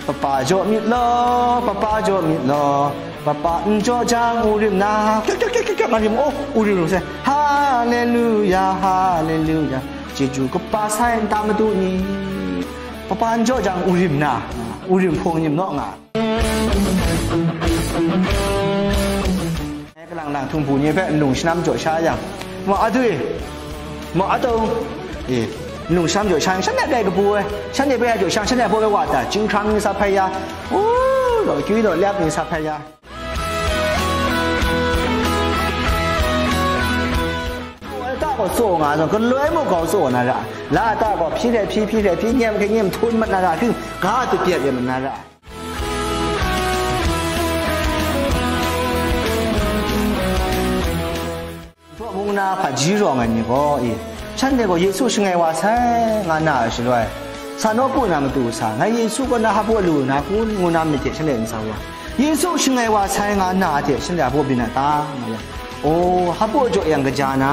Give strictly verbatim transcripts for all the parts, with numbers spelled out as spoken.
Papa jaw myit law, papa jaw myit law, papa n jaw jang, Urim na, kyok, kyok, kyok, kyok, kyok, nga myit, oh, Urim lu sai, Haleluya, Haleluya, chyeju kaba sai nta madu ni, papa n jaw jang, Urim na, Urim hpung myit law nga. Kalang lang htung hpu ni hpe nlung shanam jaw sha yang, ma adwi, ma atau, e, nlung shanam jaw sha yang, shanhte bai kabu ai, shanhte bai jaw sha yang, shanhte hpaw bai wa ta, chyinghkrang ni sa hpai ya, u, law kyu law lyap ni sa hpai ya. Ta gaw tsaw nga, galoi muk gaw tsaw na ra, la ta gaw hpyi hte hpyi, hpyi hte hpyi, nyem hte nyem, htum mat na ra, hpyi ga tu pyet ya mat na ra. Hpaw mung na hpaji rawng ai ni gaw, e, shanhte gaw Yesu shangai wa sai nga na ai shaloi, sa nawku na matu sa, ngai Yesu kaw na hpaw lu na kun ngu na myit hte shanhte n sa wa, Yesu shangai wa sai nga na hte shanhte hpaw byin a ta? Nga yang, o, hpaw jaw yang kaja na,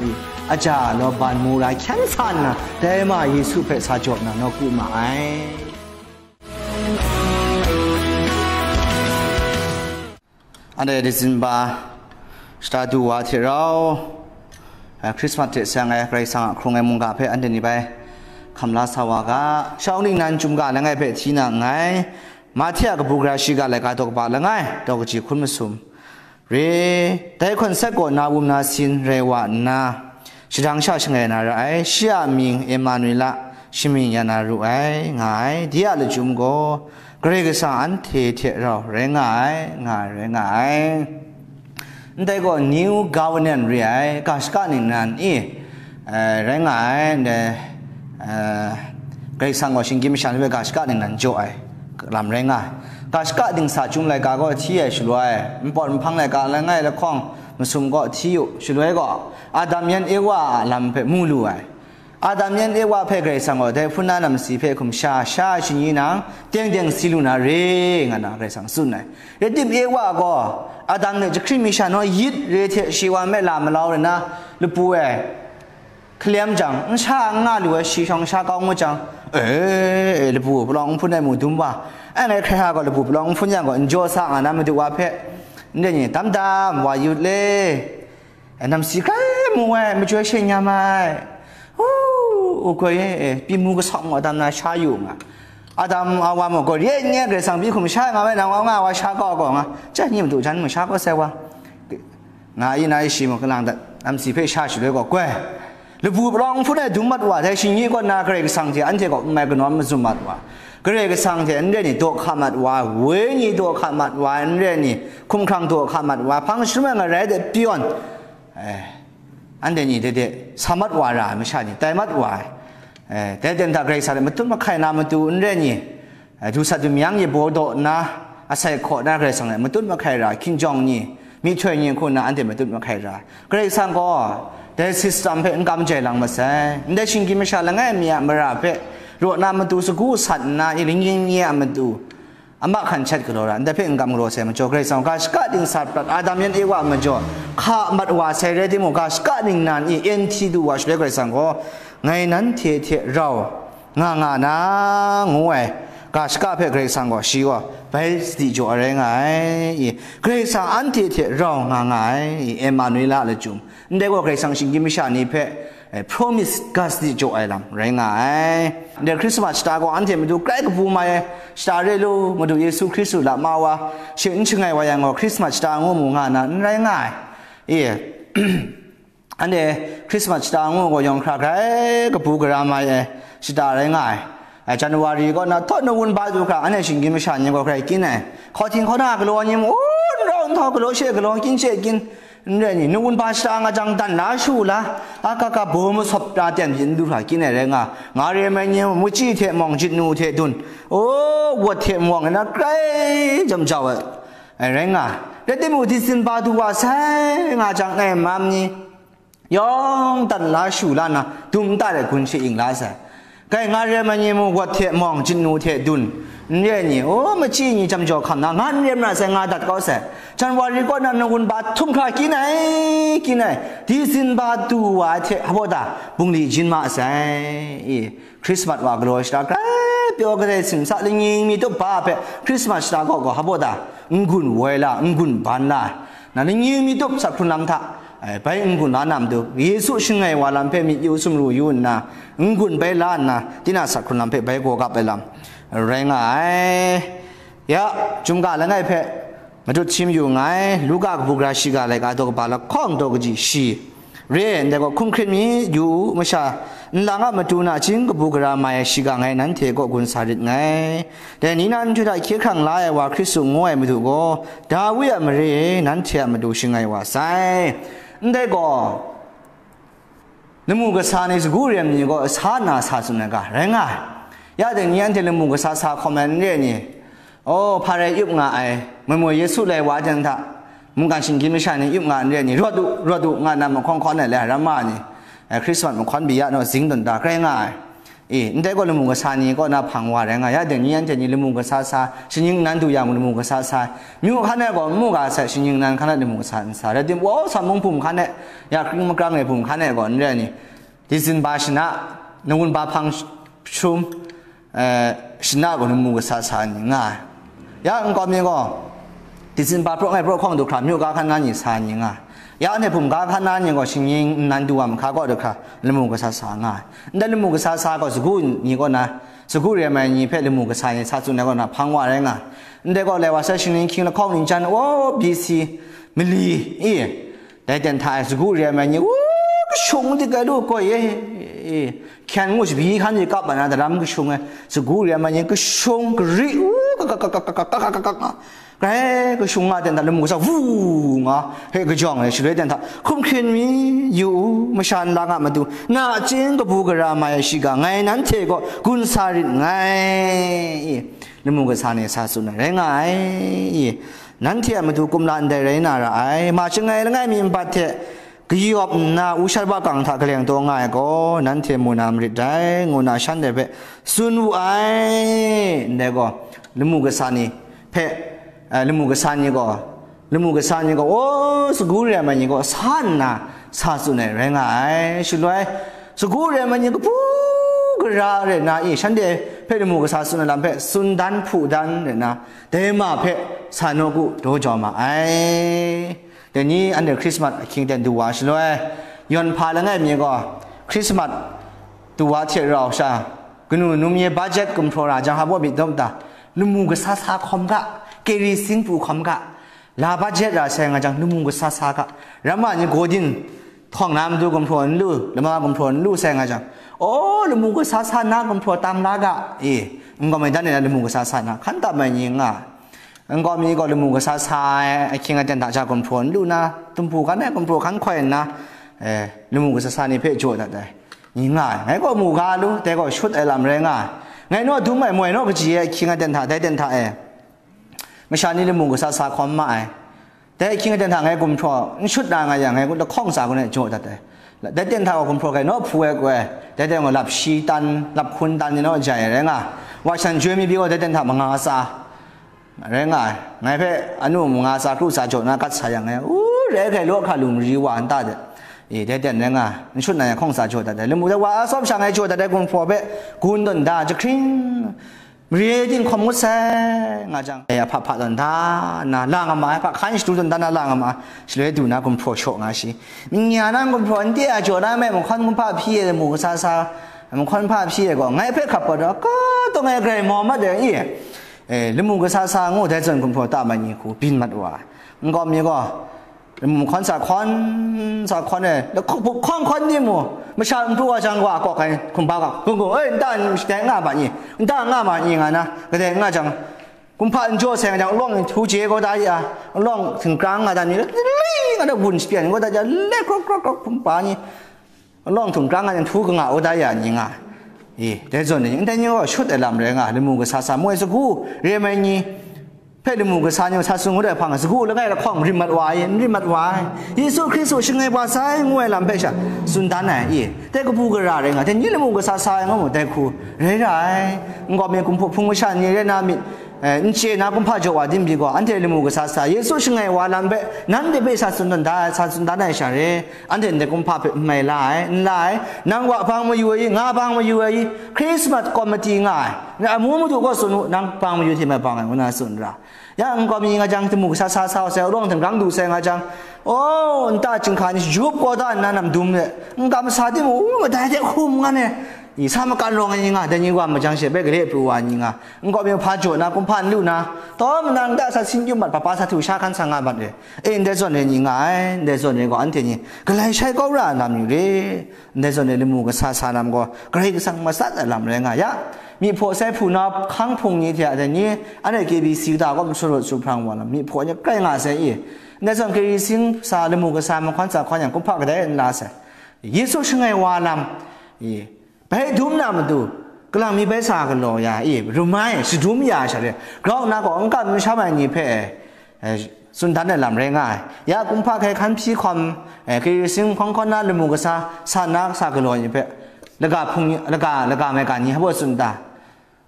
e, aja law ban mu ra hkyen sa nna, dai ma Yesu hpe sa jaw na nawku ma ai. Anhte December shata du wa hte rau, eh, Christmas hte seng ai Karai Kasang a hkrung ai mungga hpe anhte ni bai hkam la sa wa ga, shawng ningnan chyum ga langai hpe hti na nngai. Mahte a kabu gara shiga laika daw kaba langai, daw kaji hkun masum re, dai hkawn sek gaw na wum na sin rai wa nna, shadang sha shangai na ra ai, shi a mying Emanuela shamying ya na ru ai, nga ai, de a lachyum gaw, Karai Kasang anhte hte rau rai nga ai, nga ai, rai nga ai. Ndai gaw New Covenant re ai, ga shaka ningnan i, eh, rai nga ai, ndai, eh, Karai Kasang gaw shinggyim masha ni hpe ga shaka ningnan jaw ai lam rai nga ai. Ga shaka dingsa chyum laika gaw hti ai shaloi, npawt nhpang laika langai lahkawng masum gaw hti u, shaloi gaw Adam yan Ewa a lam hpe mu lu ai. Adam yan Ewa hpe Karai Kasang gaw dai hpun na namsi hpe hkum sha, sha shingyi nang, teng teng si lu na re, nga na Karai Kasang tsun ai. Rai tim, Ewa gaw Adam hte jahkring mi sha naw yit re hte shi wa nme la malau re na, lapu e hkalem jang, n sha n nga lu ai shi shawng sha kau ngut jang, e, e, lapu palawng nhpun ai mu dum wa, ai ngai hkrai hkra gaw lapu palawng nhpun yang gaw, n jaw sa nga na madu wa hpe, ndai ni, dam dam wa yut le, e, namsi hkrai mu ai, majoi she nyam ai, u, u goi e, e, pyi mu kasawng wa dam na sha yu nga, Adam a wa mung gaw, ye nye Karai Kasang pyi hkum sha nga ai, nang wa nga wa sha kau gaw nga, jan ni madu jan mu sha kau sai wa, nga yi na yi shi mung kalang dat, namsi hpe sha shaloi gaw, goi, lapu palawng nhpun e dum mat wa, dai shingyi kaw na Karai Kasang hte anhte gaw n mai kanawn mazum mat wa, Karai Kasang hte n re ni daw hka mat wa, wenyi daw hka mat wa, n re ni hkumhkrang daw hka mat wa, hpang sharum ai ngarai de pyawn, eh, anhte ni de de sa mat wa ra ai masha ni tai mat wa ai, eh, dai ten hta Karai Kasang hte matut mahkai na matu n re ni, eh, du sat du myang yabaw daw nna, asai hkaw na Karai Kasang hte matut mahkai ra, hkinjawng ni, myihtoi ni hku nna anhte matut mahkai ra. Karai Kasang gaw dai system hpe n kam jai lang masai. Ndai shinggyim masha langai mi a mara hpe raw na matu sagu sat nna, i, lingning ni a matu a mahkan shat galaw ra, ndai hpe n kam galaw sai majaw, Karai Kasang ga shaka dingsa prat, Adam yan Ewa a majaw hka mat wa sai rai timung, ga shaka ningnan i, N T du wa shaloi Karai Kasang gaw, ngai nanhte hte rau nga nga na, ngu ai ga shaka hpe Karai Kasang gaw, shi gaw bai sadi jaw ai rai nga ai. I, Karai Kasang anhte hte rau nga nga ai, i, Emanuela a lachyum. Ndai gaw Karai Kasang shinggyim masha ni hpe, eh, promise ga sadi jaw ai lam rai nga ai. Ndai Christmas shata gaw anhte matu grai kabu mai ai shata re lu, Madu Yesu Hkristu lama wa, shi n shangai wa yang gaw, Christmas shata ngu mu nga na n rai nga ai. I, Anhte Christmas shata ngu gaw yawng hkra grai kabu gara mai ai shata rai nga ai. Ai, January kaw na htaw nawun ba du hkra, anhte shinggyim masha ni gaw grai kyin ai. Hkawhting hkaw na galaw ni mung, n rau nhtau galaw she galaw, kyin she kyin, n rai ni, nawun ba shata nga jang dan la shu la, aka ka baw masawp na ten byin du hkra kyin ai rai nga, nga re ai mai ni mung, machyi hte mawng, jit nu hte dun, o, wat hte mawng, na grai jam jau ai, ai rai nga ai. Rai timung, Disemba du wa sai nga jang, ngai mam ni, yawng dan la shu la nna, dum nta de gun shaying la sai. Kai nga re ai ni mung, wat hte mawng, jit nu hte dun, n re ai ni, o, machyi ni jam jaw hkam na, nga n re mara sai, nga dat kau sai. January kaw na nawun ba htum hkra kyin ai, kyin ai, Disemba du wa ai hte hpaw ta bungli jin ma sai. I, Christmas wa galaw shara hkra pyaw kadai simsa lingyi mi tup ba hpe Krismas shata gaw gaw hpa baw ta, n-gun woi la, n-gun ban la, na lingyi mi tup sa hkrun lam hta, ai, bai n-gun la na matu, Yesu shangai wa lam hpe myit yu sumru yu nna, n-gun bai la nna, tinang sa hkrun lam hpe bai gaw gap ai lam rai nga ai. Ya, chyum ga langai hpe, matut htim yu nngai, Luka kabu gara shiga laika daw kaba lahkawng daw kaji shi. Re ai ndai gaw, hkum hkrit mi, yu u, masha nlang a matu nachying kabu gara mai ai shiga ngai nanhte kaw gun sa rit nngai. Dai ni na nhtoi hta hkye hkrang la ai wa Hkristu ngu ai Madu gaw, Dawi a mare e nanhte a matu shangai wa sai. Ndai gaw, lamu kasa ni sagu rem ni gaw sa nna sa tsun ai ga, rai nga ai. Ya dai ni anhte lamu kasa sa hkawm ai n re ai ni, oh, hpa rai yup nga ai, moi moi Yesu lai wa jan hta, mungkan shinggyim masha ni yup nga n re ai ni, rawt u, rawt u, nga na mahkawn hkawn ai le, ramma ni, eh, Krismas mahkawn bi ya naw, zing dun da, grai nga ai. E, ndai gaw lamu kasa ni kaw na hpang wa rai nga, ya dai ni anhte ni lamu kasa sa, shaning nnan du yang lamu kasa sa, myu hkan e gaw n mu ga sai, shaning nnan hkan e lamu kasa n sa, rai tim, wa, sa mung hpung hkan e, ya kring makrang e hpung hkan e gaw n re ai ni, Dizinba shana, nawun ba hpang shum, eh, shana gaw lamu kasa sa ni nga ai. Ya nkau mi gaw, Dizinba praw ngai praw hkawng du hkra, myu ga hkan na ni sa ni nga ai. Ya anhte hpung ga hkan na ni gaw, shinggyim nnan du wa mahka kaw du hkra, lamu kasa sa nga ai. Ndai lamu kasa sa gaw, sagu ni kaw na, sagu rem ai ni hpe lamu kasa ni sa tsun ai kaw na, hpang wa rai nga ai. Ndai gaw, lai wa sai, shaning hkying lahkawng ning jan, o, B C, mali, i, Dai ten hta e sagu rem ai ni, wu, kashung dik ai lu koi e, e, hkyen ngu shabi hkan ni kap ai na daram kashung e, sagu rem ai ni kashung gari, wu, ka, ka, ka, grai kashung nga ten hta lamu kasa, wu, nga, he kajawng e, shaloi ten hta, hkum hkrin mi, yu u, masha nlang a matu, nachying kabu gara mai ai shiga, ngai nanhte gaw gun sa rit nngai, e, lamu kasa ni sa tsun ai, rai nga ai, e. Nanhte a matu kumla ndai rai na ra ai, ma chyangai langai mi npat hte kayawp nna, wushar bakang hta kaleng taw nga ai gaw, nanhte mu na marit dai, ngu na shanhte hpe tsun wu ai. Ndai gaw, lamu kasa ni hpe, eh, lamu kasa ni gaw, lamu kasa ni gaw, o, sagu rem ai ni gaw sa nna sa tsun ai rai nga ai. Shaloi, sagu rem ai ni kabu gara rai na i, shanhte hpe lamu kasa tsun ai lam hpe tsun dan hpu dan rai na, dai ma hpe sa nawku daw jau ma ai. Dai ni anhte Krismas ahkying ten du wa shaloi, yawn hpa langai mi gaw, Krismas du wa hte rau sha, kanu num ye budget gumhpraw ra jang, hpa baw myit dawp da, lamu kasa sa hkawm ga, kerisin pru hkawm ga, la budget ra sai nga jang, lamu kasa sa ga, ramma ni godin, Hkawng na matu gumhpraw n lu, lama gumhpraw n lu sai nga jang, o, lamu kasa sa na gumhpraw tam la ga, e, n-gaw mai dan e na lamu kasa sa na, hkan tam ai ni nga, n-gaw mi gaw lamu kasa sa ai ahkying aten hta ja gumhpraw n lu na, tumpu hkan e gumhpraw hkan hkoi nna, e, lamu kasa sa ni hpe jaw dat ai, ni nga ai. Ngai gaw mu ga lu, dai gaw shut ai lam rai nga ai. Ngai naw dum ai moi naw kaji ai ahkying aten hta, dai ten hta e, masha ni lamu kasa sa hkawm ma ai. Dai ahkying aten hta ngai gumhpraw n shut na nga yang, ngai lahkawng tsa kun e jaw dat ai. Dai ten hta gaw gumhpraw gaw naw hpu ai gaw, dai ten gaw lap shi tan, lap hkun tan ni naw jai ai rai nga ai. Wa shan joi mi pyi gaw dai ten hta manga tsa rai nga ai. Ngai hpe anu manga tsa kru tsa jaw na gat sa yang, ngai, u, rai hkai law hkra lu mari wa nta de, e, dai ten rai nga ai. N shut na yang hkawng tsa jaw dat ai. Lamu dai wa a tsawp sha ngai jaw dat ai gumhpraw hpe gun tawn da, jahkring, mare ting hkawm ngut sai nga jang, e, ahpa hpa tawn da nna, la nga ma ai, hpa hkan shadu tawn da nna, la nga ma ai, shaloi du na gumhpraw shaw nga shi. Manya na gumhpraw n te a jaw na me, mahkawn hpa hpyi e, mu kasa sa, mahkawn hpa hpyi e gaw, ngai hpe hkap gaw, ka taw ngai grai mau mat ai, i, e, lamu kasa sa ngu dai zawn gumhpraw tam ai ni hku byin mat wa ai. N-gaw mi gaw, Lamu hkawn sa hkawn, sa hkawn e, lahkawng hpup hkawn hkawn ni mu, masha n pru wa jang wa kawk ai hkumhpa ga, gung gung, "Oi, nta n shatai nga ma ni, nta nga ma ni?" nga na, kadai nga jang, kumhpa n jaw sai nga jang, alawng htu chye kau da ya, alawng htingkrang nga da ni, nga da gun shapyan kau da ya, le krok krok krok hkumhpa ni, alawng htingkrang nga jang, htu kanga kau da ya ni nga. E, dai zawn ni, ndai ni gaw shut ai lam rai nga, lamu kasa sa, moi sagu, re mai ni, hpe lamu kasa ni sa tsun ngut ai hpang, sagu langai lahkawng rim mat wa ai, n rim mat wa ai. Yesu Hkristu shangai wa sai ngu ai lam hpe sha tsun dan ai, i, dai kabu gara rai nga, dai ni lamu kasa sa ai nga mu, dai hku rai ra ai. N-gaw mi gumhpraw hpung masha ni rai na myit, eh, n chye na kumhpa jaw wa din pyi gaw, anhte lamu kasa sa, Yesu shangai wa lam hpe nanhte hpe sa tsun dan da, sa tsun dan ai sha re, anhte ndai kumhpa hpe n mai la ai, n la ai, nang wa bang mayu ai i, nga bang mayu ai i, Christmas committee nga ai, amu madu gaw tsun u, nang bang mayu hte mai bang ai, ngu na tsun ra. Ya nkau mi nga jang, lamu kasa sa sa sai, arawng htinggang du sai nga jang, oh, nta chyinghka ni shajup kau da nna nam dum le, n kam sa timung, u, madai hte hkum nga ne, i sa makan rawng ai ni nga, dai ni wa majang she bai gale pru wa ni nga, nkau mi hpa jaw na, kumhpa n lu na, taw manang da sa sin kyu mat, papa sa htu sha hkan sa nga mat re. E, ndai zawn re ni nga ai, ndai zawn re gaw anhte ni galai shai kau ra na mi re. Ndai zawn e lamu kasa sa lam gaw Karai Kasang matsat ai lam rai nga ya. Myi hpaw sai hpunau hkang hpung ni hte a dai ni, anhte K B C kata kaw masarawt su hprang wa lam, myi hpaw ni grai nga sai i. Ndai zawn Karai sing sa lamu kasa mahkawn sa hkawn yang kumhpa kadai n la sai. Yesu shangai wa lam i, bai dum na matu, kalang mi bai sa galaw ya i, rumai shadum ya sha re, grau nna gaw n kam n sham ai ni hpe, eh, tsun dan ai lam rai nga ai. Ya kumhpa hkai hkan hpyi hkawm, eh, Karai sing hkawng hkawn na lamu kasa, sa na sa galaw ni hpe, laga hpung ni, laga, laga mai ga ni hpa tsun ta?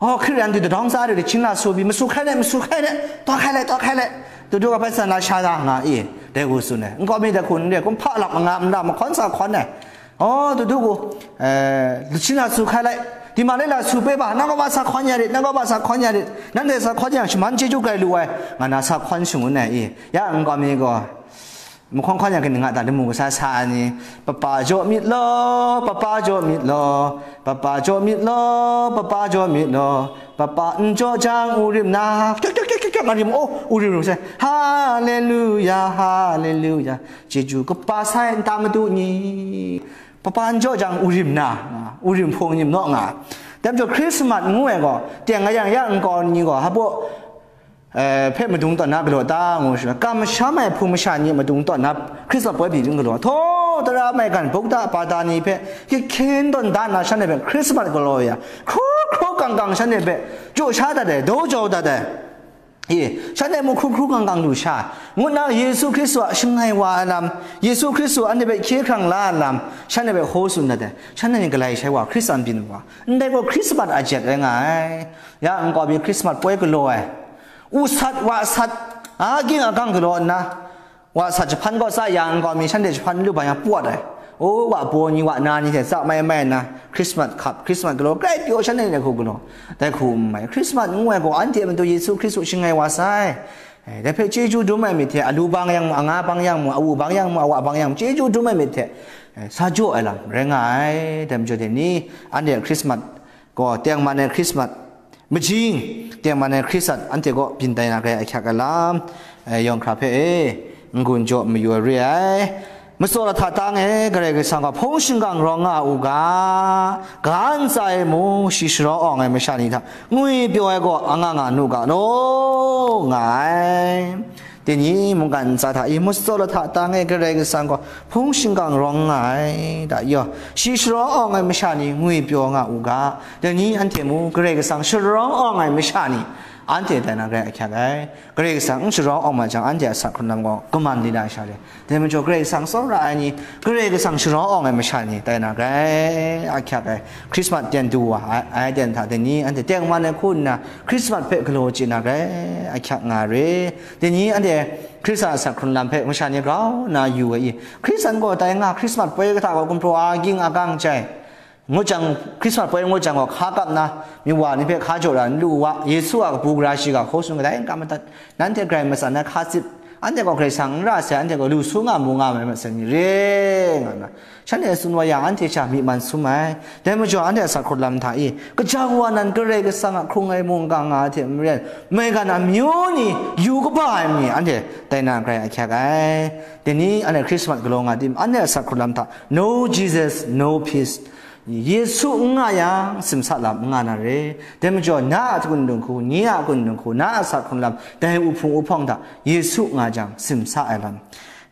Oh, Hkristu dudawng tsa de, hchin la su pyi, masu hkai let, masu hkai let, taw hkai let, taw hkai let, dudu ga hpe tsan na sha da nga i, dai wu tsun ai. Nkau mi dai hku n re, kumhpa lak manga n ra, mahkawn sa hkawn ai. Oh, dudu gu, eh, hchin la su hkai lai, di ma le la su pe ba, nang gaw ba sa hkawn ya rit, nang gaw ba sa hkawn ya rit, nanhte sa hkawn yang shaman chyeju grai lu ai, nga na sa hkawn shangun ai i. Ya nkau mi gaw, mahkawn hkawn yang kaning nga ta, lamu kasa sa ai ni, papa jaw myit law, papa jaw myit law, papa jaw myit law, papa jaw myit law, papa n jaw jang u rim na, kyok, kyok, kyok, kyok, kyok, nga rim, oh, u rim rim sai, haleluya, haleluya, chyeju kaba sai nta madu ni. Papa n jaw jang u rim na, u rim hpung nim naw nga. Dai majaw Christmas ngu ai gaw, teng nga yang ya nkau ni gaw, hpa baw, eh, hpe madung tawn na galaw ta, ngu sha, kamsham ai hpung masha ni madung tawn na Christmas poi pyi n galaw. Htaw tara maigan bukta bata ni hpe hkyen tawn da nna shanhte hpe Christmas galaw ya, hkru hkru kang kang shanhte hpe jaw sha dat ai, daw jau dat ai. E, shanhte mung hkru hkru kang kang lu sha, ngut na Yesu Hkristu a shangai wa ai lam, Yesu Hkristu anhte hpe hkye hkrang la ai lam, shanhte hpe hkaw tsun dat ai. Shanhte ni galai shai wa, Hkristu a byin wa, ndai gaw Christmas a jet rai nga ai. Ya nkau mi Christmas poi galaw ai, u sat, wa sat, a ging a gang galaw nna, wa sat jahpan kaw tsa ya nkau mi shanhte jahpan n lu ba yang pawt ai. O, wa baw ni, wa na ni hte tsa mai mai nna, Christmas hkap, Christmas galaw, grai pyaw shanhte ni hku galaw, dai hku n mai. Christmas ngu ai gaw, anhte a matu Yesu Hkristu shangai wa sai. Eh, dai hpe chyeju dum ai myit hte, alu bang yang mu, anga bang yang mu, awu bang yang mu, awa bang yang mu, chyeju dum ai myit hte, eh, sa jaw ai lam rai nga ai. Dai majaw dai ni, anhte a Christmas gaw, tengman ai Christmas, majing, tengman ai Hkristu anhte kaw byin tai na rai ahkyak ai lam, eh, yawng hkra hpe e, n-gun jaw mayu ai re ai. Matsaw lahta tang e, Karai Kasang gaw hpung shingkang rawng nga u ga, ga ntsa e mung shi sharawng awng ai masha ni hta ngwi pyaw ai gaw anga nga nu ga law, nga ai. Dai ni mungkan ntsa hta i, matsaw lahta tang e Karai Kasang gaw hpung shingkang rawng nga ai, da yaw, shi sharawng awng ai masha ni ngwi pyaw nga u ga, dai ni anhte mung Karai Kasang sharawng awng ai masha ni, anhte tai na rai ahkyak ai. Karai Kasang n sharawng awng ma jang, anhte a sak hkrun lam gaw kaman di na sha le. Dai majaw Karai Kasang tsawra ai ni, Karai Kasang sharawng awng ai masha ni tai na rai ahkyak ai. Christmas ten du wa ai, ai ten hta dai ni anhte tengman ai hku nna Christmas hpe galaw chye na rai ahkyak nga re. Dai ni anhte Hkristu a sak hkrun lam hpe masha ni grau nna yu ai i, Hkristu gaw tai nga, Christmas poi kahta gaw gumhpraw a ging a gang chyai. Ngut jang, Christmas poi ngut jang gaw hka kap nna, myi wa ni hpe hka jaw ra n lu u wa, Yesu a kabu gara shiga hkaw tsun kadai n kam madat, nanhte grai matsan ai hka tsip, anhte gaw Karai Kasang n ra sai, anhte gaw lu su nga mu nga mai masat ni re, nga nna, shanhte tsun wa yang, anhte sha myi man sum ai. Dai majaw, anhte a sak hkrun lam hta i, kaja kawa nan Karai Kasang a hkrung ai mungga nga ai hte maren, maigan amyu ni yu kaba ai mi, anhte tai na grai ahkyak ai. Dai ni anhte Christmas galaw nga tim, anhte a sak hkrun lam hta, No Jesus, no peace. Yesu n nga yang, simsa lam n nga na re. Dai majaw, na a hkundung hku, nye a hkundung hku, na a sak hkrun lam, dai uhpung uhpawng hta Yesu nga jang, simsa ai lam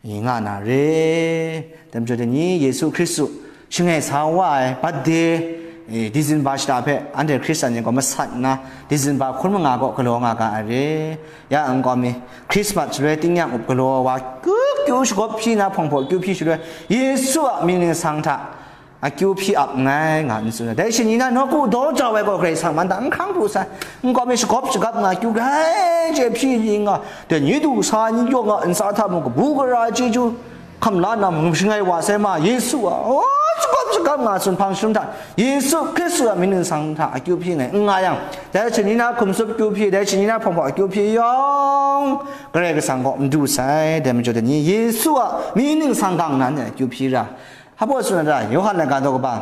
nga na re. Dai majaw, dai ni Yesu Hkristu shangai sa wa ai birthday, eh, December shata hpe anhte Hkristan ni gaw masat nna, December hkun manga gaw galaw nga ga ai re. Ya nkau mi, Christmas shaloi tingnyang up galaw wa, kyu kyu shagawp hpyi na hpawng hpaw kyu hpyi shaloi, Yesu a mying ningsang hta, akyu hpyi ap nngai, nga n tsun ai. Dai shi ni na nawku daw jau ai gaw Karai Kasang man hta n hkrang pru sai, n kawm ai shagawp shagap nga akyu grai chye hpyi ning nga, dai ni du sa ni yawng a ntsa hta mung kabu gara chyeju hkam la na mung shangai wa sai ma, Yesu a, o, shagawp shagap nga tsun hpang shalum hta, Yesu Hkristu a mying ningsang hta akyu hpyi ngai n nga yang, dai shi ni na hkum tsup akyu hpyi, dai shi ni na hpawng hpawng akyu hpyi yawng, Karai Kasang gaw n du sai, dai majaw dai ni Yesu a mying ningsang gang na ni akyu hpyi ra. Hpa baw tsun ai ta, Yawhan laika daw kaba,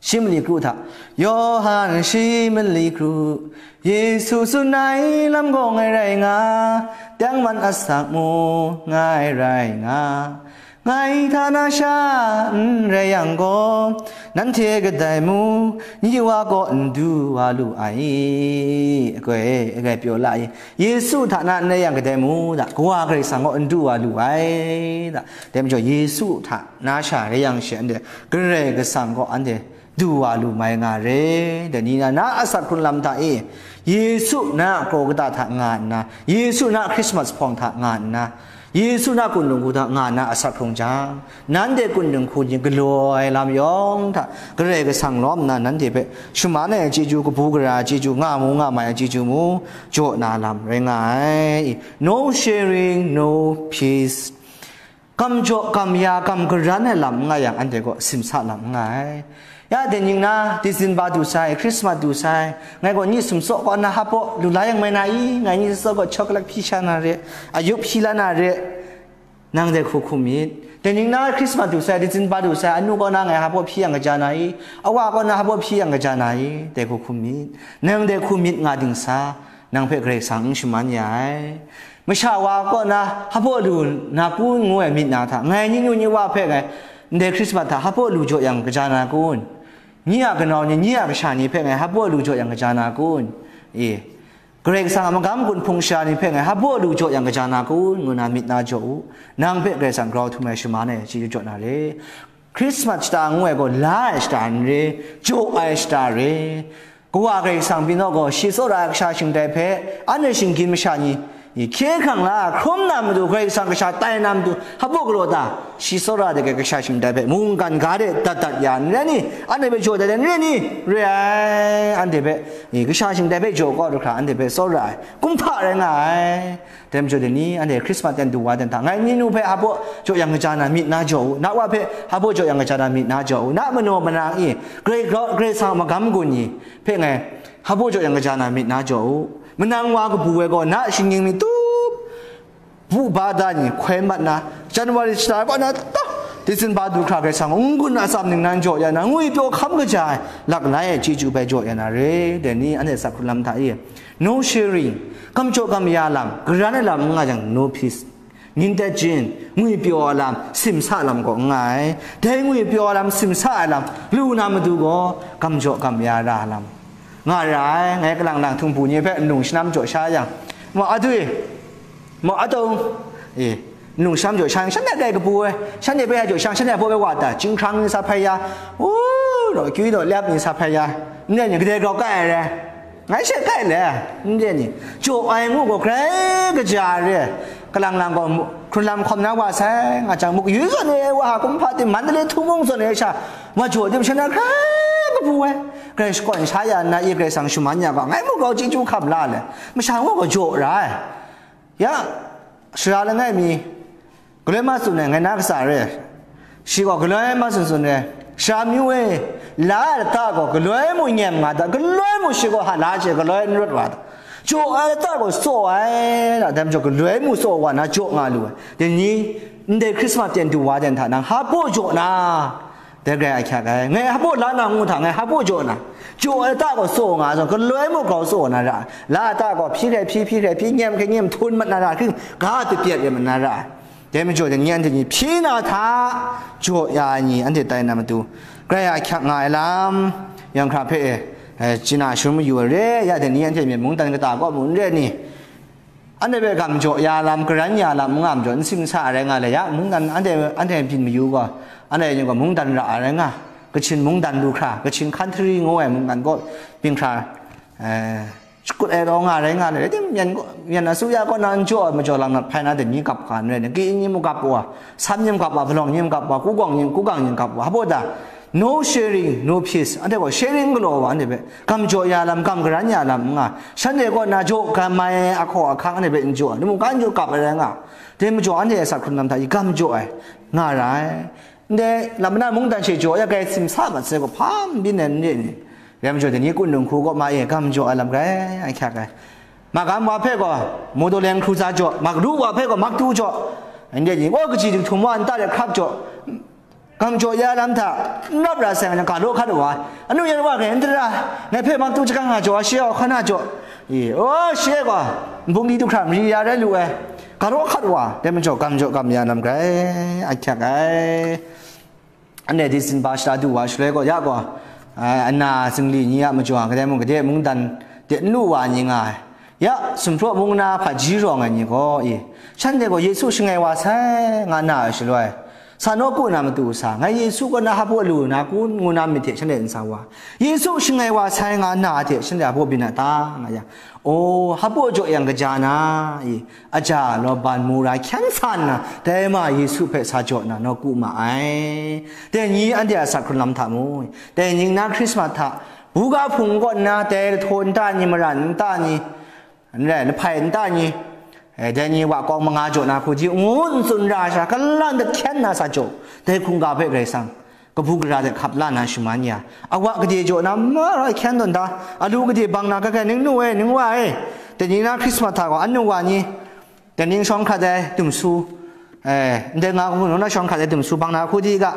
shi mali kru hta, Yawhan shi mali kru, Yesu tsun ai lam gaw ngai rai nga, tengman asak mung ngai rai nga, ngai hta na sha n rai yang gaw, nanhte kadai mung, nye Wa kaw n du wa lu ai, agai, agai pyaw la ai. Yesu hta na n rai yang kadai mung da, Kawa Karai Kasang gaw n du wa lu ai da. Dai majaw Yesu hta na sha rai yang she, anhte Karai Kasang gaw anhte du wa lu mai nga re. Dai ni na, na asak hkrun lam hta e, Yesu na a kraw kata hta nga nna, Yesu na a Christmas hpawng hta nga nna, Yesu na kunlung hku hta nga nna asak hkrung jang, nanhte kunlung hku ni galaw ai lam yawng hta Karai Kasang lawm nna nanhte hpe shaman ai chyeju, kabu gara ai chyeju, nga mu nga mai ai chyeju mu, jaw na lam rai nga ai. No sharing, no peace. Gam jaw, gam ya, gam garan ai lam n nga yang, anhte gaw simsa lam n nga ai. Ya, dai ning na, December du sai, Christmas du sai, ngai gaw ni sumsaw kaw na hpa baw lu la yang mai na i, ngai ni sumsaw gaw chocolate hpyi sha na re, ayup hpyi la na re, nang dai hku hkum myit. Dai ning na Christmas du sai, December du sai, anu kaw na ngai hpa baw hpyi yang kaja na i, awa kaw na hpa baw hpyi yang kaja na i, dai hku hkum myit. Nang dai hku myit nga ding sa, nang hpe Karai Kasang n shaman ya ai. Masha wa kaw na hpa baw lu na kun ngu ai myit na hta, ngai ni nu ni wa hpe ngai ndai Christmas hta hpa baw lu jaw yang kaja na kun? Nyi a kanau ni, nyi a kasha ni hpe ngai hpa baw lu jaw yang kaja na kun? E, Karai Kasang a magam gun hpung sha ni hpe ngai hpa baw lu jaw yang kaja na kun? Ngu na myit na jaw u. Nang hpe Karai Kasang grau htum ai shaman ai chyeju jaw na re. Christmas shata ngu ai gaw la ai shata n re, jaw ai shata re. Kawa Karai Kasang pyi naw gaw, shi tsawra ai kasha shingtai hpe, anhte shinggyim masha ni, hkye hkrang la ai hkrum na matu, Karai Kasang kasha tai na matu, hpa baw galaw ta, shi tsawra de kasha shingtai hpe mungkan ga de dat dat ya n rai ni, anhte hpe jaw dat dat n rai ni, re ai, anhte hpe, kasha shingtai hpe jaw kau hkra, anhte hpe tsawra ai, kumhpa rai nga ai. Dai majaw dai ni, anhte Christmas ten du wa ten hta, ngai ni nu hpe hpa baw jaw yang kaja na myit na jaw u, na wa hpe hpa baw jaw yang kaja na myit na jaw u, na manaw manang i, Karai, Karai Kasang a magam gun ni hpe ngai hpa baw jaw yang kaja na myit na jaw u. Manang wa kabu ai gaw, na shinggyim mi tup, bu ba da ni hkoi mat na, January shata kaw na ta, December du hkra Karai Kasang n-gun atsam ningnan jaw ya na, ngwi pyaw hkam kaja ai, lak lai ai chyeju bai jaw ya na re, dai ni, anhte asak hkrun lam hta i. No sharing, gam jaw gam ya lam, garan ai lam n nga jang, no peace. Nin tet jin, ngwi pyaw ai lam, simsa lam gaw n nga ai. Dai ngwi pyaw ai lam, simsa ai lam, lu na matu gaw, gam jaw gam ya ra lam nga ra ai. Ngai kalang lang htung bu ni hpe nlung shanam jaw sha yang, ma adwi, ma atau, e, nlung shanam jaw sha yang, shanhte kai kabu ai, shanhte bai jaw sha yang, shanhte hpaw bai wa ta, chyinghkrang ni sa hpai ya, u, law, akyu law, lep ni sa hpai ya, n rai ni, kadai grau kai ai rai. Ngai she kai le, n re ni, jaw ai ngu gaw grai kaja re, kalang lang gaw mu-, hkrun lam hkawm na wa sai, nga jang, muk yu zawn e wa, kumhpa tim, Mandalay htumung zawn e sha, wa jaw tim sha na grai kabu ai, grai shakawn sha ya nna, i Karai Kasang shaman ya gaw, ngai muk grau chyeju hkam la le, masha ngu gaw jaw ra ai. Ya, sara langai mi, galoi ma tsun ai, ngai na katsa re. Shi gaw galoi ma tsun tsun ai. Sara myu e, la ai lata gaw galoi mu nyem nga da, galoi mu shi gaw ha la hte galoi n rawt wa da. Jaw ai lata gaw tsaw ai, na dai majaw galoi mu tsaw wa na jaw nga lu ai. Dai ni, ndai Christmas ten du wa ten hta nang hpa baw jaw na, dai grai ahkyak ai. Ngai hpa baw la na ngu hta, ngai hpa baw jaw na. Jaw ai lata gaw tsaw nga zawn, galoi mu grau tsaw na ra ai. La lata gaw hpyi hkrai hpyi, hpyi hkrai hpyi, nyem hkrai nyem, htum mat na ra, hkring ga hte pyet rai mat na ra ai. Dai majaw, dai ni anhte ni hpyi na hta, jaw ya ai ni anhte tai na matu, grai ahkyak nga ai lam, yawng hkra hpe, eh, chye na sharum mayu ai re, ya dai ni anhte myit mungdan kata kaw mu n re ni? Anhte hpe gam jaw ya lam, garan ya lam n nga majaw, n simsa ai rai nga le, ya, mungdan anhte, anhte byin mayu gaw, anhte ni gaw mungdan ra ai rai nga, Kachin mungdan lu hkra, Kachin country ngu ai mungdan kaw byin hkra, eh, shakut ai rau nga rai nga le, rai tim, myen, myen asuya kaw na n jaw ai majaw lam na hpai na dai ni gap ga n rai, ki ni mu gap wa, san ni mu gap wa, palawng ni mu gap wa, kugawng ni, kugang ni gap wa, hpa baw da, No sharing, no peace. Anhte gaw sharing galaw wa, anhte hpe gam jaw ya lam, gam garan ya lam n nga. Shanhte kaw na jaw gam ai ahkaw ahkang anhte hpe n jaw, lamu kan jaw kap ai rai nga. Dai majaw anhte a asak hkrun lam hta i gam jaw ai nga ra ai. Ndai lam na mungdan she jaw ya, grai simsa mat sai gaw, hpa n byin ai n re ni? Rai majaw, dai ni kun dinghku kaw ma e gam jaw ai lam grai ahkyak ai. Magam wa hpe gaw Modo leng hkru za jaw, Magru wa hpe gaw Maktu jaw, ndai ni gaw kaji dinghtum wa nta de hkrap jaw, gam jaw ya lam hta n rawt ra sai nga, ga law hkat wa, anu yan wa hkrai n dara, ngai hpe Maktu jahkang nga jaw, shi a hkan a jaw, i, o, shi e gaw nbung di du hkra mari ya rai lu ai, ga law hkat wa, dai majaw gam jaw gam ya lam grai ahkyak ai. Anhte di sin ba shada du wa shaloi gaw, ya gaw, ai, ana zingli ni a majaw, kadai mung gade mungdan de n lu wa ni nga ai. Ya, sumpraw mung na hpaji rawng ai ni gaw, i, shanhte gaw Yesu shangai wa sai, nga na ai shaloi, sa nawku na matu sa, ngai Yesu kaw na hpa lu na ku, ngu na myit hte shanhte n sa wa. Yesu shangai wa sai, nga na hte shanhte hpa byin a ta, nga yang, o, hpa jaw yang kaja na, i, aja law ban mu ra hkyan sa nna, dai ma Yesu hpe sa jaw na nawku ma ai. Dai ni anhte a asak hkrun lam hta mu, dai ning na Hkrismas hta, buga hpung kaw nna dai lahtaw nta ni, maran nta ni, n rai, lahpai nta ni, eh, dai ni wa kawng manga jaw na hku di ngu n tsun ra ai sha, kalan dat hkyan na sa jaw, dai hkungga hpe Karai Kasang kabu gara de hkap la na shaman ya, awa gade jaw na mara hkyan tawn da, alu gade bang na, kakai ning nu e, ning wa e, dai ni na Hkrismas hta gaw anu wa ni, dai ning shawng hkrat ai dumsu, eh, ndai nga hku na shawng hkrat ai dumsu bang na hku di ga,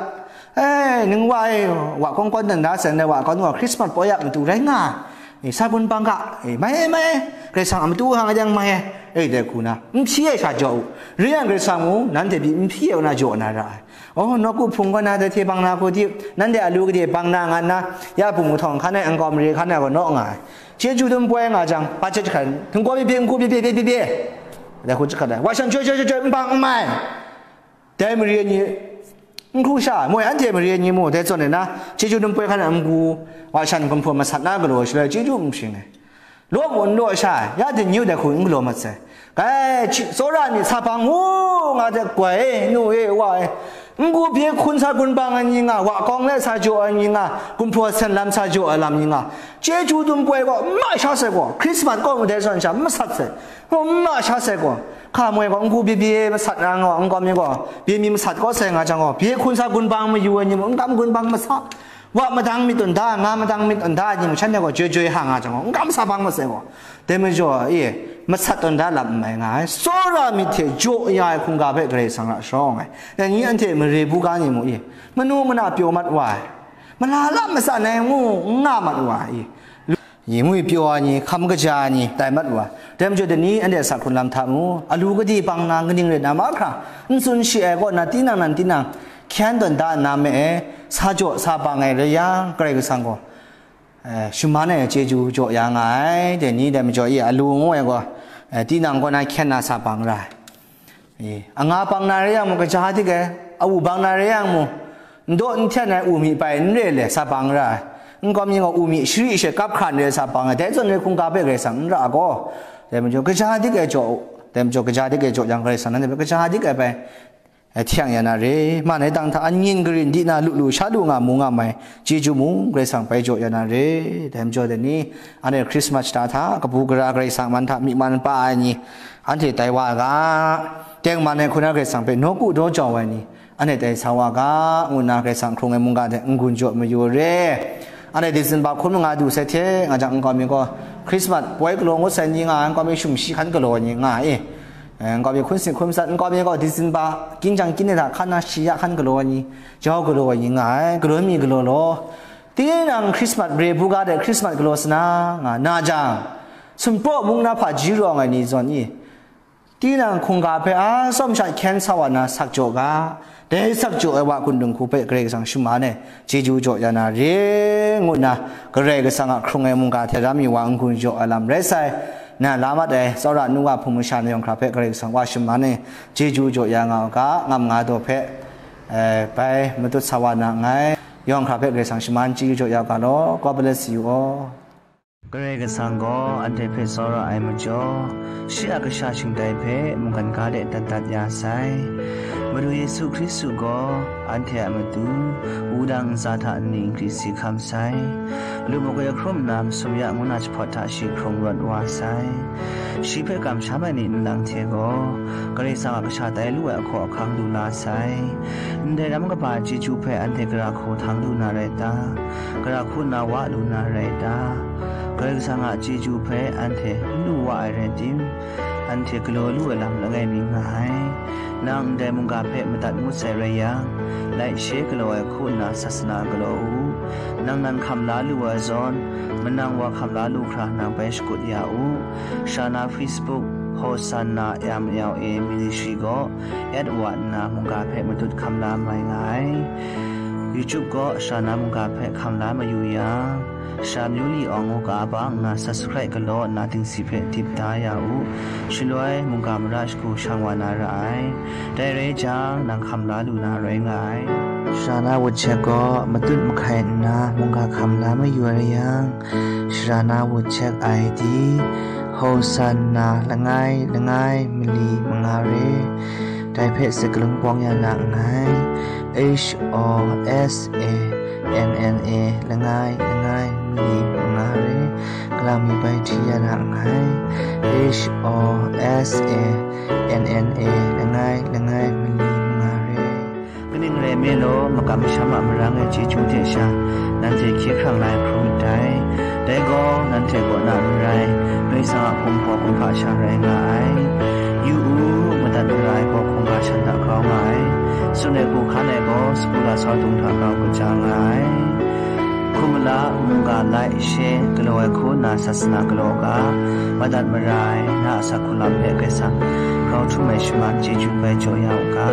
eh, ning wa e, wa kawng kawn tawn da sai, ndai wa kawn gaw Hkrismas poi a matu rai nga, eh, sa gun bang ga, eh, mai e, mai e, Karai Kasang a matu hang a yang mai e, eh, dai hku na, n hpyi ai sha jaw u, re yang Karai Kasang mung nanhte pyi n hpyi ai kaw na jaw na ra ai. Oh, nawku hpung kaw na dai hte bang na hku di, nanhte alu gade bang na nga nna, ya bung kahtawng hkan ai, nkau mare hkan ai gaw naw nga ai. Chyeju dum poi nga jang, ba chyet jahkrat, htingkaw bye bye, n-gu bye bye, bye bye bye, dai hku jahkrat ai. Wa shan chyoi chyoi chyoi chyoi, n bang n mai. Dai mare ni, n hkru sha, moi anhte mare ni mu, dai zawn e na, chyeju dum poi hkan ai n-gu, wa shan gumhpraw masat na galaw shaloi, chyeju n shing ai. Law mung n law sha, ya dingyu dai hku n galaw mat sai. Kai, chi, tsawra myit sa bang u, nga hte goi e, nu e, wa e, n-gu bye hkun sa gun bang ai ni nga, wa kawng let sa jaw ai ni nga, gumhpraw sen lam sa jaw ai lam ni nga, chyeju dum poi gaw n ma sha sai gaw, Hkrismas kaw madai zawn sha n masat sai, n ma sha sai gaw, hka moi gaw n-gu bye bye masat ra nga, nkau mi gaw bye mi masat kaw sai nga jang gaw, bye hkun sa gun bang mayu ai ni mung, n kam gun bang masa. Wa madang myit tawn da, nga madang myit tawn da, ni mung shanhte gaw joi joi ha nga jang gaw, n kam sa bang masai gaw, dai majaw e, masat tawn da lam n mai nga ai, tsawra myit hte jaw ya ai hkungga hpe Karai Kasang ra sharawng ai. Dai ni anhte mare buga ni mung e, manu mana pyaw mat wa ai, mala lam matsan ai ngu n nga mat wa ai, i, ngwi pyaw ai ni, hkam kaja ai ni, tai mat wa ai. Dai majaw dai ni anhte a asak hkrun lam hta mu, alu gade bang na, kaning rai na mahkra, n tsun shi ai kaw na, tinang nan tinang, hkyan tawn da nna me e, sa jaw sa bang ai rai yang, Karai Kasang gaw, eh, shaman ai chyeju jaw ya nga ai, dai ni dai majaw e, alu ngu ai gaw, eh, tinang kaw na hkyen na sa bang ra ai. Eh, anga bang na rai yang mung, kaja dik ai, awu bang na rai yang mung, n daw n hten ai u mi bai n re le sa bang ra ai. Nkau mi gaw u mi shari she kap hkran re sa bang ai, dai zawn re hkungga hpe Karai Kasang n ra gaw, dai majaw kaja dik ai jaw, dai majaw kaja dik ai jaw yang Karai Kasang nanhte hpe kaja dik ai bai, eh, htyang ya na re, man ai tang hta an ngyin karin di na lu lu sha lu nga mu nga mai, chyeju mung Karai Kasang bai jaw ya na re. Dai majaw dai ni, anhte Hkrismas shata hta kabu gara Karai Kasang man hta myi man pa ai ni, anhte tai wa ga, tengman ai hku na Karai Kasang hpe nawku daw jau ai ni, anhte tai sa wa ga, ngu nna Karai Kasang hkrung ai mungga hte n-gun jaw mayu re. Anhte December hkun manga du sai hte nga jang, nkau mi gaw Hkrismas poi galaw ngut sai ni nga ai, nkau mi shum shi hkan galaw ai ni nga ai, eh, nkau mi hkun sing hkun matsat, nkau mi gaw December ginjang kyin de hta hkan na shi ya hkan galaw ai ni, jau galaw ai ni nga ai, galaw mi galaw law. Tinang Hkrismas re buga de Hkrismas galaw sa na nga na jang, sumpraw mung na hpaji rawng ai ni zawn e, tinang hkungga hpe a tsawm sha hkyen sa wa na sak jaw ga, dai sak jaw ai wa kun dinghku hpe Karai Kasang shaman ai chyeju jaw ya na re, ngu nna Karai Kasang a hkrung ai mungga hte ram yu wa n-gun jaw ai lam rai sai. Na la mat ai tsawra nu wa hpung masha na yawng hkra hpe Karai Kasang wa shaman ai chyeju jaw ya nga u ga, ngam nga daw hpe, eh, bai matut sa wa na nngai. Yawng hkra hpe Karai Kasang shaman chyeju jaw ya u ga law. God bless you all. Karai Kasang gaw anhte hpe tsawra ai majaw, shi a kasha shingtai hpe mungkan ga de dat dat ya sai. Madu Yesu Hkristu gaw anhte a matu wudang ntsa hta nni nkri si hkam sai. Lu makoi hkrum nna masum ya ngu na jahpawt hta shi hkrung rawt wa sai. Shi hpe kamsham ai ni nlang hte gaw Karai Kasang a kasha tai lu ai ahkaw ahkang lu la sai. Ndai ram kaba chyeju hpe anhte gara hku htang lu na rai ta? Gara hku nna wa lu na rai ta? Karai Kasang a chyeju hpe anhte n lu wa ai rai tim, anhte galaw lu ai lam langai mi nga ai. Nang ndai mungga hpe madat ngut sai rai yang, laishe galaw ai hku nna sasana galaw u. Nang nan hkam la lu ai zawn, manang wa hkam la lu hkra nang bai shakut ya u. Sha na Facebook, Hosanna M L A Ministry gaw at wa nna mungga hpe madut hkam la mai nga ai. YouTube gaw sha na mungga hpe hkam la mayu yang, sha myu li awng u ga ba nna subscribe galaw nna dingsi hpe dip da ya u. Shaloi mungga mara shagu shang wa na ra ai. Dai rai jang, nang hkam la lu na rai nga ai. Sha na wut shek gaw matut mahkai nna mungga hkam la mayu ai rai yang, sha na wut shek I D, Hosanna langai langai mali manga re. Dai hpe sakalung pawng ya na nngai. H O S A N N A langai langai mali manga re. Kalang mi bai hti ya na nngai. H O S A N N A langai langai mali manga re. Kaning rai nme law, makam masham a marang ai chyeju hte sha, nanhte hkye hkrang la ai hkrum ndai. Dai gaw, nanhte kaw na n rai, Karai Kasang a kumhpaw kumhpa sha rai nga ai. Yu u, madat mara ai gaw hkungga shan hta grau nga ai. Tsun ai hku hkan ai gaw, sagu lasau dung hta grau kaja nga ai. Hkum mala, mungga laishe galaw ai hku nna sasana galaw u ga, madat mara ai na a asak hku lam hpe Karai Kasang grau htum ai shaman chyeju bai jaw ya u ga.